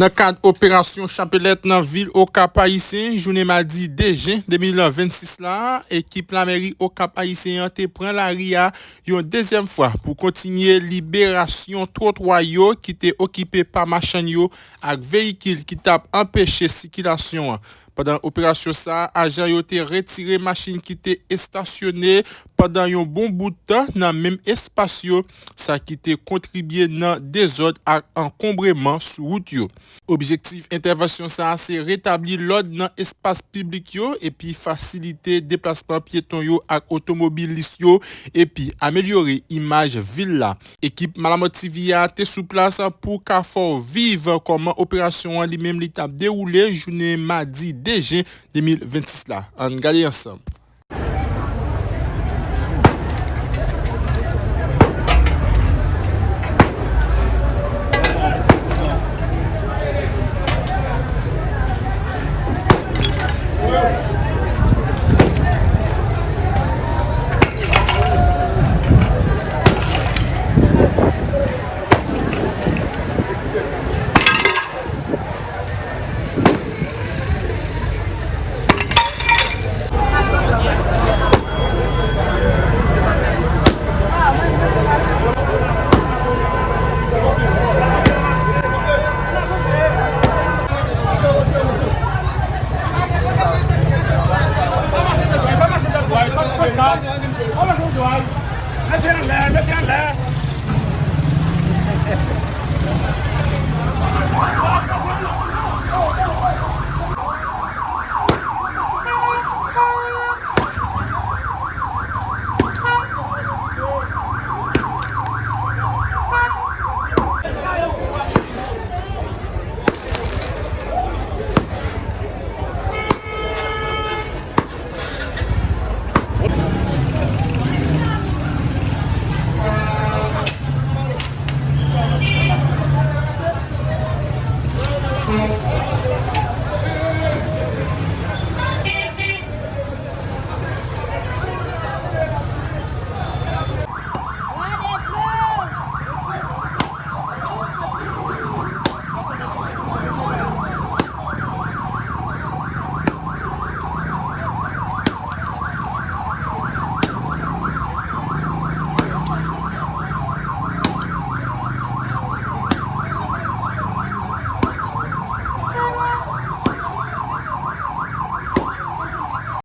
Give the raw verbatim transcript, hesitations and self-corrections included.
Nan kad operasyon Chapelèt nan vil Okap Ayisyen, jounen madi de jen de mil vennsis la, ekip lamèri Okap Ayisyen an te pran lari a yon dezyèm fwa pou kontinye liberasyon twotwa yo ki te okipe pa machann yo ak veyikil ki t ap anpeche sikilasyon an. Pandan operasyon sa a, ajan yo te retire machin ki te estasyone pandan yon bon bout tan nan menm espas yo, sa ki te kontribye nan dezòd ak ankonbreman sou wout yo. Objektif entèvansyon sa a se retabli lòd nan espas piblik yo epi fasilite deplasman pyeton yo ak otomobilis yo epi amelyore imaj vil la. Ekip Malamot T V a te sou plas pou ka fè w viv kòman operasyon an li menm li t ap dewoule jounen madi de jen de mil vennsis la. Ann gade ansanm.